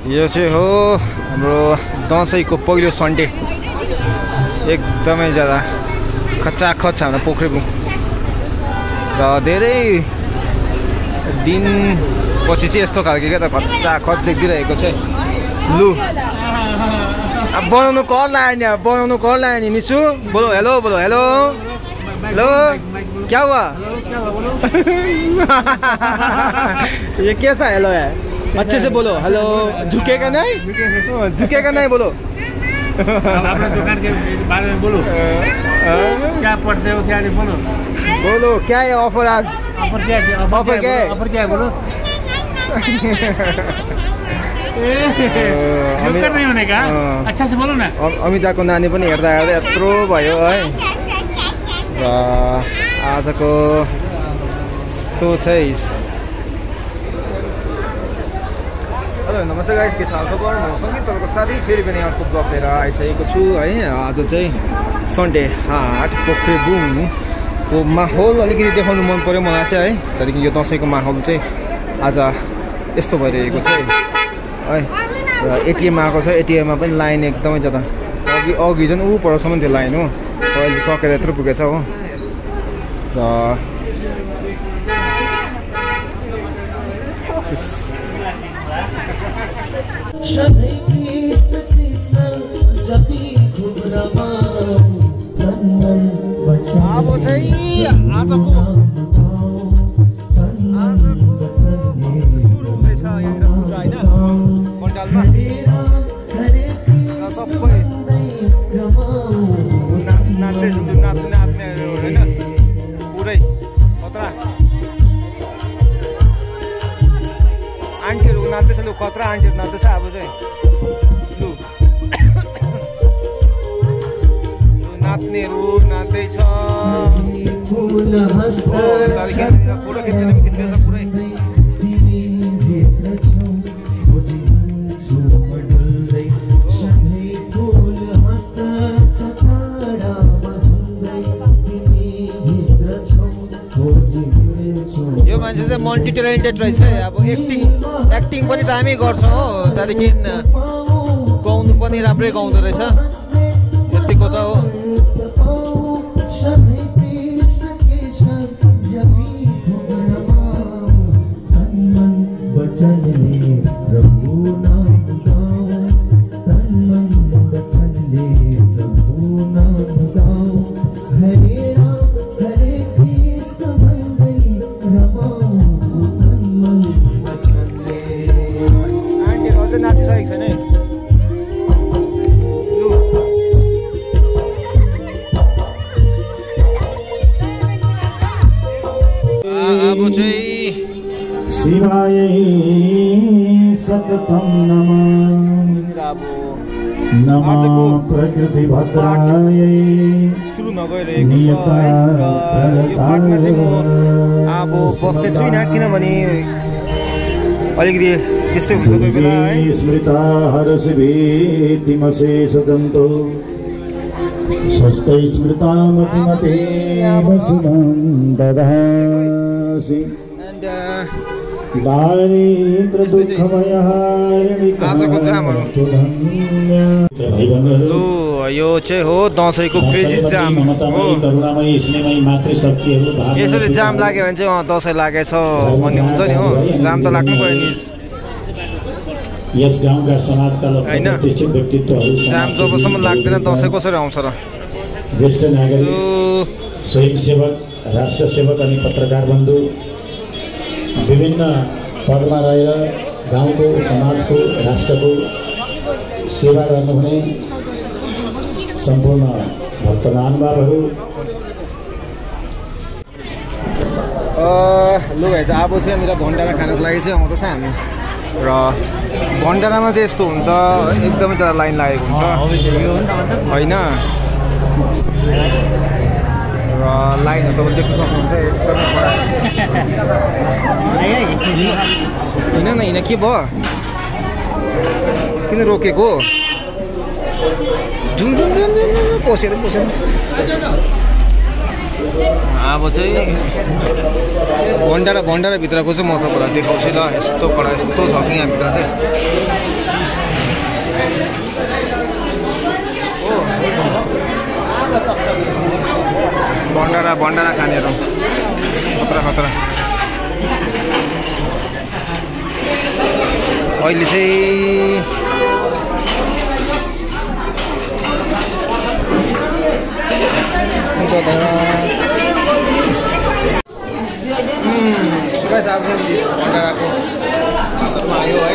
यो चाहिँ हो हाम्रो दसैँको पहिलो सन्डे एकदमै ज्यादा खचाखच छ हाम्रो पोखरेबुङ र धेरै दिन पछि चाहिँ यस्तो खालको क्या त खचाखच देखिरहेको छ लु अब बनाउनु कर लाग्यो नि निसु बोलो हेलो हेलो क्या हुआ ये कैसा हेलो है अच्छे से बोलो हेलो झुकेगा नहीं बोलो अपने दुकान के बारे में बोलो क्या पढ़ते हो क्या नहीं बोलो क्या है ऑफर आज ऑफर क्या है बोलो नहीं होने का अच्छा से बोलो ना अमिताको नानी पनि हेर्दा यत्रो भयो है र आजको यस्तो चाहिँ हेलो नमस्ते गाइस के छ खबर म सङ्गीत तपाईँको साथी फेरि पनि अर्को ब्लग लिएर आइसकेको छु है आज चाहिँ सन्डे हाट पोखरेबुङको माहौल अलिकति देखाउनु मन पर्यो मलाई चाहिँ है त्यहाँदेखि यो दसैँको माहौल चाहिँ आज यस्तो भइरहेको छ है र एटिएम आएको छ एटिएममा पनि लाइन एकदमै ज्यादा अघि झन् ऊ परसम्म थियो लाइन हो अहिले सकेर यत्रो पुगेछ हो र अब चाहिँ आजको सुरु हुँदैछ यहाँनिर पूजा होइन पण्डालमा सबै नाच्नेहरू होइन पुरै खतरा आन्टीहरू नाच्दैछ लु खतरा आन्टीहरू नाच्दैछ अब चाहिँ लु नाच्नेहरू नाच्दैछ फोटो खिच्दैन खिच्दैछ पुरै यो मान्छे चाहिँ मल्टी ट्यालेन्टेड रहेछ अब एक्टिङ पनि दामी गर्छ हो त्यहाँदेखि गाउनु पनि राम्रै गाउँदो रहेछ यतिको त हो शिवाय सततं नमः प्रकृति भद्राय सुरु नगइरहेको छ र यो पाठमा चाहिँ म अब बस्दै छुइनँ किनभने अलिकति त्यस्तै हुन्छ कोही बेला है स्मृता हरसिभेतिमशेषदन्तो स्वस्तै स्मृता मतिमते वसुनं ददासि दारिद्र आजको जामहरू लु यो चाहिँ हो दसैँको क्रेजी जाम हो यसरी जाम लाग्यो भने चाहिँ दसैँ लागेछ भन्ने हुन्छ नि हो जाम त लाग्नु पऱ्यो नि यस गाउँका समाजका प्रतिष्ठित व्यक्तित्वहरू जाम जबसम्म लाग्दैन दसैँ कसरी आउँछ र ज्येष्ठ नागरिक स्वयंसेवक राष्ट्र सेवक अनि पत्रकार बन्धु विभिन्न पदमा रहेर गाउँको समाजको राष्ट्रको सेवा गर्नुहुने सम्पूर्ण भक्त महानुभावहरू लु भाइ चाहिँ अब चाहिँ यहाँनिर भण्डारा खानको लागि चाहिँ आउँदैछ हामी र भण्डारामा चाहिँ यस्तो हुन्छ एकदमै ज्यादा लाइन लागेको हुन्छ होइन र लाइनहरू तपाईँले देख्न सक्नुहुन्छ एकदमै हिँड न के भयो किन रोकेको झुम पसेर अब चाहिँ भण्डारा भित्रको चाहिँ म तपाईँलाई देखाउँछु ल। यस्तो कडा यस्तो छ कि यहाँभित्र चाहिँ भण्डारा खानेहरू खतरा। अहिले चाहिँ भण्डाराको हातमा आयो है।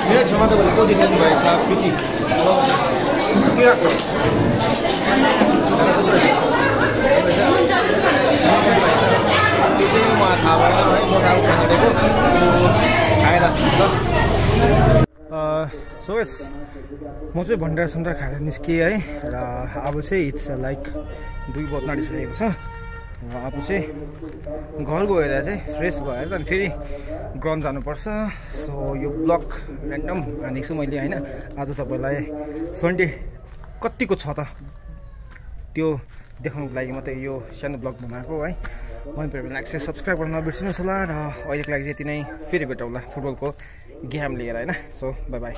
मेरो छेउमा त को देख्नु भएछ पिटी त्यो चाहिँ मलाई थाहा भएन है। म आएको खाएर सो यस म चाहिँ भण्डारा खाएर निस्केँ है। र अब चाहिँ इट्स लाइक 2 बज्न आँटिसकेको छ। अब चाहिँ घर गएर चाहिँ फ्रेस भएर अनि फेरि ग्राउन्ड जानुपर्छ। सो यो ब्लग ऱ्यान्डम हानेको छु मैले होइन। आज तपाईँलाई सन्डे कतिको छ त त्यो देखाउनुको लागि मात्रै यो सानो ब्लग बनाएको है। मन पऱ्यो भने लाइक सब्सक्राइब गर्न नबिर्सिनुहोस् होला। र अहिलेको लागि चाहिँ यति नै, फेरि भेटौँला फुटबलको गेम लिएर होइन। So by by.